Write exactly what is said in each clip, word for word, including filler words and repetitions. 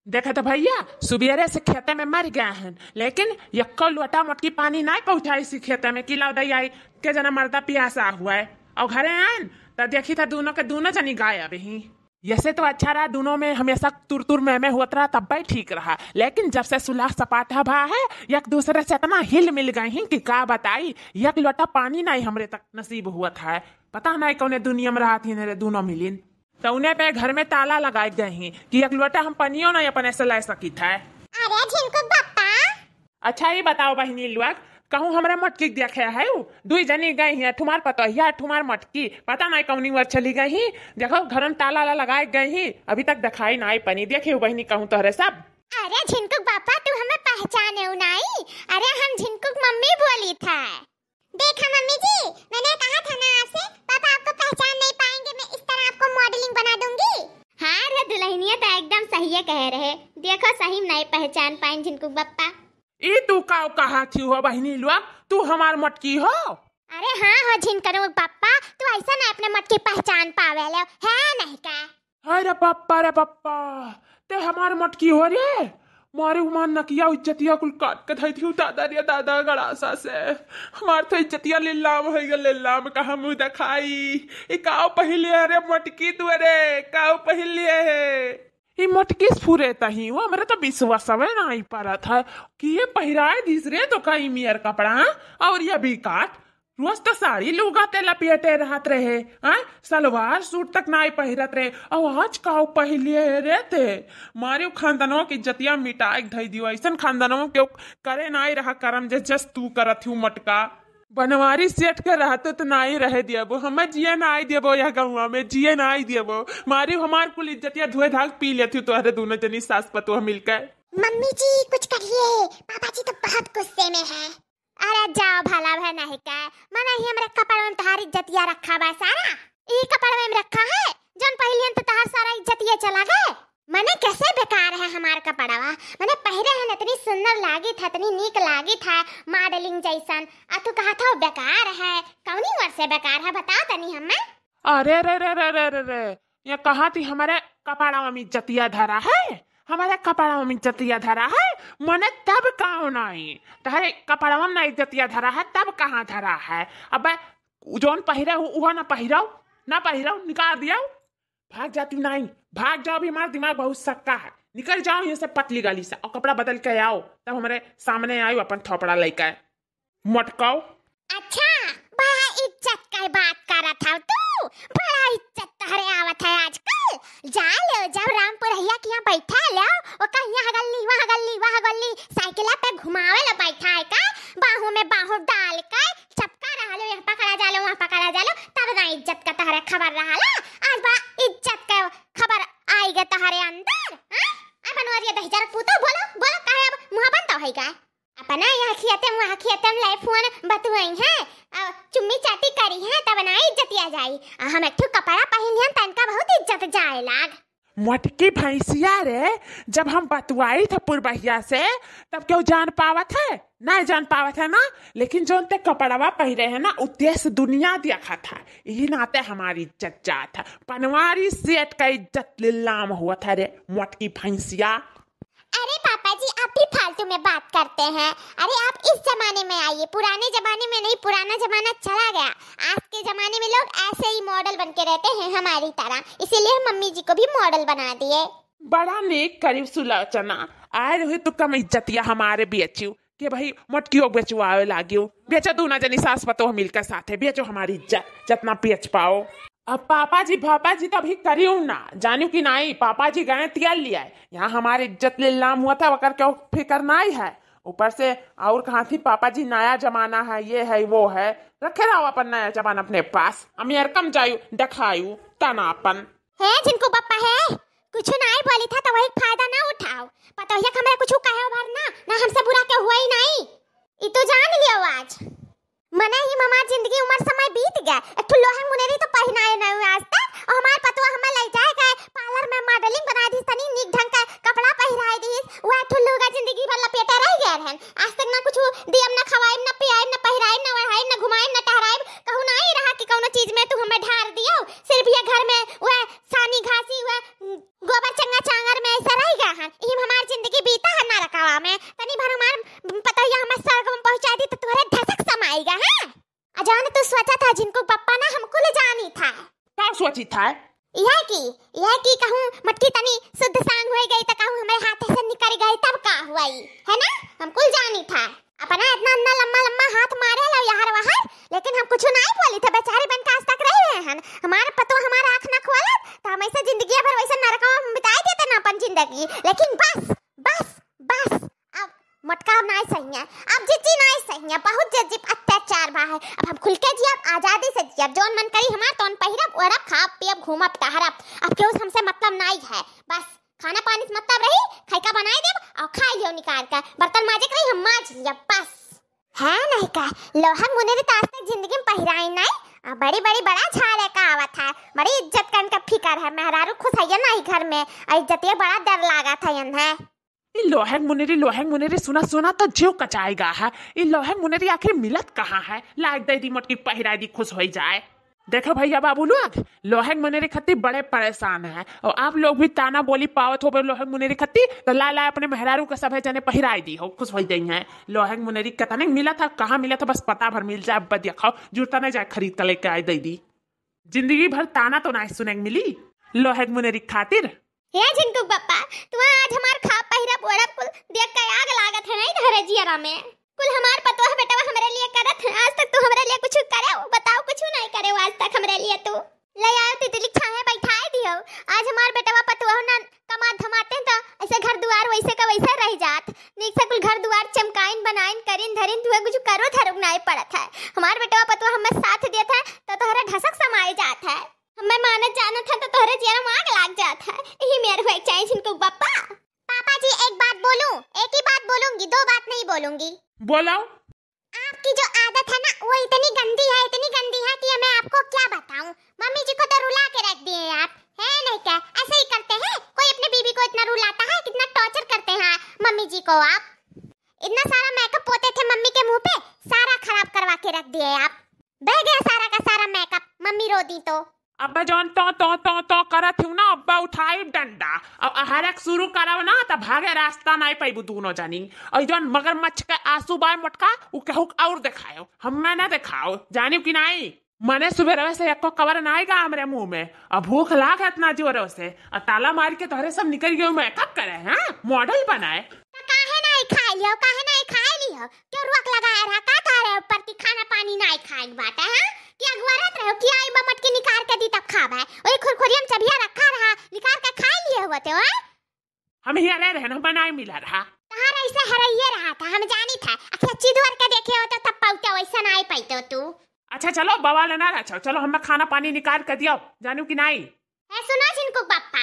देखे तो भइया, सुबेरे से खेते में मर गए हैं, लेकिन यक्को लोटा मोटकी पानी नाहीं पहुँचाइस खेते में कि लाव दई आई, के जना मर्दा पियासा हुआ है। और घरे आएन त देखी त दूनों के दूनों जनी गायब ही। यसे तो अच्छा रहा, दूनों में हमेसा तुर तुर में में होत रहा, तब भी ठीक रहा, लेकिन जब से सुलह सपाटा भा है, एक दूसरे से इतना हिल मिल गए ही कि का बताई, एक लोटा पानी नाहीं हमरे तक नसीब हुआ था। पता नाहीं कौने दुनिया में रहत ही रे दूनों मिलिन। तौने पे घर में ताला लगाए गए ही कि एक लोटा हम पनियो नाहीं अपने से लै सकित है। अरे झिनकुक बप्पा। अच्छा, ई बताओ बहिनी लोग, कहूँ हमरा मोटकी के देखे है उ? दुई जनी गई हैं, ठुमार पतोहिया, ठुमार मोटकी, पता नाहीं कौनी ओर चली गई ही। देखो, घर में ताला ला लगाए गई ही, अभी तक देखाई नाहीं पनी। देखियो बहिनी, कहूँ तोहरे सब। अरे झिनकुक बप्पा, तू हमें पहचाने उ नाहीं? अरे हम झिनकुक मम्मी बोली था। देखा मम्मी जी, मैंने कहा था ना आपसे, पापा आपको पहचान नहीं पाएंगे, मैं इस तरह आपको मॉडलिंग बना दूंगी। हाँ रे दुल्हनिया, तो एकदम सही कहे रहे। देखो, सही में नाहीं पहचान पाइन झिनकुक बप्पा। ई तू काव कहा थी हो बहिनी लोग, तू हमार मोटकी हो? अरे हाँ हो झिनकुक बप्पा, तू ऐसा ना अपने मोटकी पहचान पावे ले, है नहीं का? अरे पप्पा रे पप्पा, ते हमार मोटकी हो रे, मारे हमार नकिया इज्जतिया कुल काट के धई दियो दादा रे दादा गड़ासा से। हमार तो इज्जतिया लीलाम होइ गल, लीलाम कहाँ मुँह देखाई। ई काव पहिलिया है रे मोटकी तू रे, काव पहिलिया है? ई मोटकी से फुरे तही, वो हमरे तो विश्वासवे नाहीं परत है कि ये पहिराए दिस रे तो कई मियर कपड़ा, हाँ? और ये भी काट, रोज तो साड़ी लुगा ते लपेटे रहत रहे, हाँ? सलवार सूट तक नाहीं पहिरत रहे, और आज काव पहिलिए रे ते? मारियो खानदानों की इज्जतिया मिटाए के धई दियो, ऐसन खानदानों के करे नाहीं रहा करम जे जस तू करत हूँ मोटका। बनवारी सेठ के रहते तो नाहीं रहे दियबो, हमें जिए नाहीं दियबो, यह गौवा में जिए नाहीं दियबो। मारियो हमार कुल इज्जतिया धोए धाग पी लेती तोहरे दूनों जनी सास पतोह मिलके। मम्मी जी कुछ करिए, पापा जी तो बहुत गुस्से में है। अरे जाओ भला भे नहीं का, मने ही हमरे कपड़ा में तोहार इज्जतिया रखा बा सारा। ई कपड़ा में रखा है, जौन पहिलियन तो तोहार सारा इज्जतिया चला गए। मने कैसे बेकार है हमार कपड़वा, मने पहिरे हन इतनी सुंदर लागित है, इतनी नीक लागित है, मॉडलिंग जैसन, आ तू कहत हो बेकार है, कौनी ओर से बेकार है, बताओ तनी हमें। अरे रे रे रे रे रे रे, ये कहा थी हमारे कपड़वा में इज्जतिया धरा है, हमारे कपड़वा में इज्जतिया धरा है, मने तब काव नाहीं, तोहरे कपड़वा में ना इज्जतिया धरा है, तब कहाँ धरा है? अब जौन पहिरे हो, उहो ना पहिराओ, ना पहिराओ, निकाल दियो। भाग जाती नाहीं, भाग जाओ, अभी हमारा दिमाग बहुत सक्का है, निकल जाओ यहाँ से पतली गली से और कपड़ा बदल के आओ, तब हमारे सामने आयो अपन थोपड़ा लेके। मोटकाओ। अच्छा, बड़ा इज्जत का बात करत हव तू, बड़ा इज्जत तोहरे आवत है आजकल। जा ले, जब रामपुरहिया के यहाँ बैठा ले, ओका यहाँ गल्ली, वहाँ गल्ली, वहाँ गल्ली, साइकिल पे घुमावे ला बैठा है का? बाहों में बाहों डाल के चपका रहा लो, यहाँ पकड़ा जा लो, वहाँ पकड़ा जा लो, तब ना इज्जत का तोहरे खबर रहा ला। आज बड़ा इज्जत का खबर आई गे तोहरे अंदर, हाँ? आ बनवरिया दहिजर पूतो, बोलो, बोलो, काहे अब मुँह बंद तो है का? अपना यहाँ खियाते, वहाँ खियाते, हम लाए फोन बतुआई हैं, आ चुम्मी चाटी करी हैं, तब ना इज्जतिया जाई। आ हम एक ठो कपड़ा पहिन हैं, तनका बहुत इज्जत जाए लाग। मोटकी भैंसिया रे, जब हम बतुआई था पुरबहिया से, तब क्यों जान पावत है? नहीं जान पावत है ना, लेकिन जौन ते कपड़वा पहिरे है ना, उ देश दुनिया देखत है, यही नाते हमारी इज्जत जात है। पनवारी सेठ का इज्जत लीलाम हुआ था रे, मोटकी भैंसिया। अरे पापा जी, आप भी फालतू में बात करते हैं। अरे आप इस जमाने में आइए, पुराने जमाने में नहीं, पुराना जमाना चला गया। आज के जमाने में लोग ऐसे ही मॉडल बन के रहते हैं हमारी तरह, इसीलिए हम मम्मी जी को भी मॉडल बना दिए। बड़ा नेक करियो सुलोचना, आए रहे तो कम इज्जतिया हमारे बेचियो के भाई मोटकियो बेचवावे लागियो। बेचो दूना जनी सास पतोह मिलकर साथे बेचो हमारी इज्जत, जितना बेच पाओ। अब पापा जी, पापा जी तो अभी करियो ना, जानियो कि नाई, पापा जी गए तेल लिया है। यहाँ हमारी इज्जत लीलाम हुआ था, वकर क्यों फिकर नाई है। ऊपर से और कहा थी पापा जी, नया जमाना है, ये है, वो है, रखे रहो अपन नया जमाना अपने पास। अमेरिका में जायु, दिखायु, तनापन। हे झिनकू बप्पा हे, कुछ नाई बोली था तो वही फायदा ना उठाओ। पतोहिया के हमरा कुछ कहे भर ना, ना हमसे बुरा के हुआ ही नाई। ई तो जान लियो आज। मने ही हमार जिंदगी उम्र समय बीत गया। एक ठो लोहे मुनेरी तो पहिनाए ना हुए आज तक। और हमार पतोह हमें ले जाए गए पार्लर में मॉडलिंग बना दी, तनी नीक ढंग का कपड़ा पहिराए दी। वह एक ठो लुगा जिंदगी भर लपेटे रह गए रहन। आज तक ना कुछ दियम, ना खवाइम, ना पियाइम, ना पहिराइम, ना ओढ़ाइम, ना घुमाइम, ना टहराइम। कहूँ ना ही रहा कि कौनो चीज में तू हमें ढार दियो। सिर्फ ये घर में वह सानी घासी, वह गोबर चंगा चांगर में ऐसा रह गया। चित है। यह की, यह की कहूँ मटकी तनी शुद्ध सांग होइ गई त कहूँ हमरे हाथे से निकरि गई तब का हुआ ई, है ना? हम कुल जानी था। अपना इतना, इतना लम्बा लम्बा हाथ मारे ला यहर वहर, लेकिन हम कुछ नाहीं बोली थे, बेचारी बन के आज तक रह रहे हैं। हमार पतोह हमार आँख ना खोलत, त हम ऐसे जिंदगी भर वैसे नरकवा में बिताई देते ना अपन जिंदगी। लेकिन बस, बस, बस, अब मोटका नाहीं सही है, अब जिज्जी नाहीं सही है, बहुत जिज्जी अत्याचार बा है। अब हम खुल के जियब, आजादी से जियब, जौन मन करी हमार तौन पहिरब, ओढ़ब, खाब, पियब, घूमब, टहरब। अब केहू से हमसे मतलब नाहीं है, बस खाना पानी से मतलब रही, खइका बनाई देब और खाई लियो निकाल के। बर्तन माजे के रही, हम माज लियब, बस। है नहीं का, लोहग मुनेरी त आज तक जिंदगी में पहिराई नाहीं। आ, बड़ी बड़ी बड़ा झाड़े का आवत है, बड़ी इज्जत कन का फिकर है, मेहरारू खुश है नाहीं घर में, आ इज्जतिया बड़ा डर लागत है इन्हें। ई लोहग मुनेरी, लोहग मुनेरी, सुना सुना तो जीव कचाई गा है। ई लोहग मुनेरी आखिर मिलत कहाँ है? लाइक दे दी मोटकी, पहिराई दी, खुश होइ जाए। देखो भइया बाबू लोग, लोहग मुनेरी खत्ती बड़े परेशान है, और आप लोग भी ताना बोली पावत होबे लोहग मुनेरी खत्ती, तो ला ला अपने मेहरारू के सभे जने पहिराई दी हो, खुश होइ जइहैं। लोहग मुनेरी कतने मिलत है, कहाँ मिलत है, बस पता भर मिल जाए, अब देखो, जुरता नहीं जाए खरीद के लेके आए दे दी। जिंदगी भर ताना तो नाहीं सुने के मिली लोहग मुनेरी खातिर। हे झिनकू बप्पा, तू आज हमार खाब पहिरब ओढ़ब कुल देख के आग लागत है नाहीं तोहरे जियरा में। कुल हमार पतोह बेटवा हमरे लिए करत है, आज तक तू हमरे लिए कुछ करे हो? बताओ, कुछ नाहीं करे हो आज तक हमरे लिए तू। ले आओ तितली छाहे बैठाए दियो। आज हमार बेटवा पतोह ना कमात धमाते तो ऐसे घर दुआर वैसे का वैसे रह जात। नीक से कुल घर दुआर चमकाइन बनाइन करिन धरिन, तुहे कुछ करो धरुक नाहीं पड़त है। हमार बेटवा पतोह हमें साथ देत है तो तोहरे ढसक समाए जात है। हमें मानत जानत है तो तोहरे जियरा में आग लाग जात है। यही मेर हुए के चाही झिनकू बप्पा। पापा जी, एक बात बोलूं? एक ही बात बोलूंगी, दो बात नहीं बोलूंगी। बोलो। आपकी जो आदत है ना, वो इतनी गंदी है, इतनी गंदी है कि मैं आपको क्या बताऊं। मम्मी जी को तो रुला के रख दिए आप, है नहीं क्या? ऐसे ही करते हैं, कोई अपने बीबी को इतना रुलाता है, कितना टॉर्चर करते हैं मम्मी जी को आप। इतना सारा मेकअप पोते थे मम्मी के मुंह पे, सारा खराब करवा के रख दिए आप। बह गया सारा का सारा मेकअप, मम्मी रो दी तो। अब्बा जौन तो, तो, तो, तो करत हूँ ना, अब्बा उठाई डंडा। अब अहरक शुरू करब ना, त भागे रास्ता नाहीं पैबू दूनो जनी। और जौन मगरमच्छ के आंसू बाय मोटका, उ केहू के और देखायो, हमें ना देखाओ, जानियो कि नाहीं? मने सुबेरवे से एको कवर नाहीं गा हमरे मुंह में। अब भूख लाग है इतना जोरों से, और ताला मार के तोहरे सब निकल गए मेकअप करे, हाँ? मॉडल बनाए। तो काहे नाहीं खाए लियो, काहे नाहीं खाए लियो? क्यों रोक लगाए रहा? का तोहरे ऊपर की खाना पानी नाहीं खाए के बाटे, हाँ? कि अगुआरत रहो कि आई बा मटकी निकाल के दी तब खाबे। वही खुरखुरिया में चबिया रखा रहा, निकाल के खाए लिए हुए थे, हाँ? हम ही अरे रहन, हम नाहीं मिला रहा। तहार ऐसे हरइये रहा था, हम जानी था। अखिया चिदवर के देखे हो तो तब पौते वैसा नाहीं पैते हो तू। अच्छा चलो, बवाल ना रचो, चलो हमें खाना पानी निकाल के दियो, जानियो कि नाहीं? ए, सुनो झिनकू बप्पा,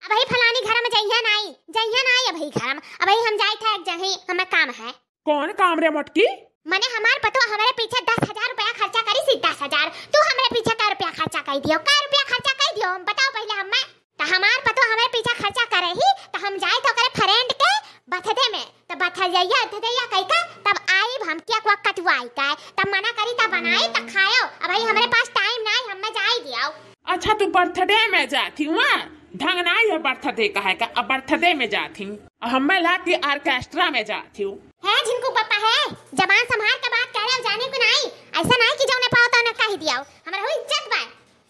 अबही फलानी घर में जइहे नाहीं, जइहे नाहीं अबही घर में, अबही हम जाइत है एक जगह, हमें काम है। कौन काम रे मोटकी? मने हमार पतोह हमरे पीछे दस हजार रुपया खर्चा करी सी, दस हजार। तू हमरे पीछे कै रुपया खर्चा कर दियो, कै रुपया खर्चा कर दियो, हम बताओ पहिले हमें। त हमार पतोह हमरे पीछे खर्चा करे ही, त हम जाइत ओकरे friend के birthday में, त बर्थडे, बर्थडे कई का, तब आइब हम cake वेक कटवाई का, तब मना करी, तब बनाई, तब खायो। अबही हमरे पास time नाहीं, हमें जाई दियो। अच्छा, तू birthday में जात ही हुआ? ढंग नाहीं है birthday कहे का, अब birthday में जात ही। और हमें ला के orchestra में जात ही। है झिनकू बप्पा है, जबान संभाल के बात करे हो, जाने को नाहीं। ऐसा नाहीं कि जौने पाओ तौने कह दियो। हमरे हो इज्जत बा,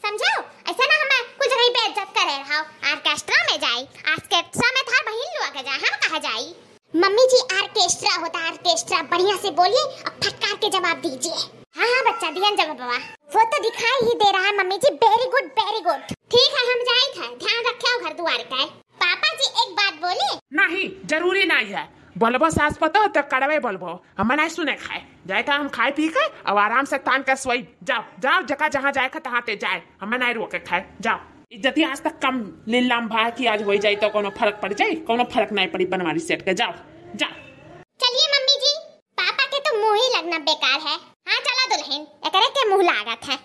समझो? ऐसा ना हमें कुछ जगह बेइज्जत करे रहो। Orchestra में जाई, orchestra में थार बहिन लोग जाए, हम कहाँ जाई? मम्मी जी, orchestra होता है, orchestra। बढ़िया से बोलिए और फटकार के जवाब दीजिए। हाँ, हाँ बच्चा, दियन जवाब बाबा। वो तो दिखाई ही दे रहा है मम्मी जी, very good, very good। ठीक है, हम जाइत है, ध्यान रखे घर दुआर का। पापा जी, एक बात बोली? नाहीं, जरूरी नाहीं है। बोलबो सास पतोह तो कड़वे बोलबो, हम नाहीं सुने खाए। जाइत है हम खाए पी के और आराम से तान के सोई। जाओ, जाओ, जका जहाँ जाए के तहाँ ते जाए, हम नाहीं रोके खाए, जाओ। इज्जतिया आज तक कम लीलाम भा कि आज होइ जाई तो कौनो फर्क पड़ जाई, कौनो फर्क नाहीं पड़ी बनवारी सेठ के। जाओ, जाओ। चलिए मम्मी जी, पापा के तो मुँह ही लगना बेकार है। हाँ चला दुल्हन, एकरे के मुँह लागत है।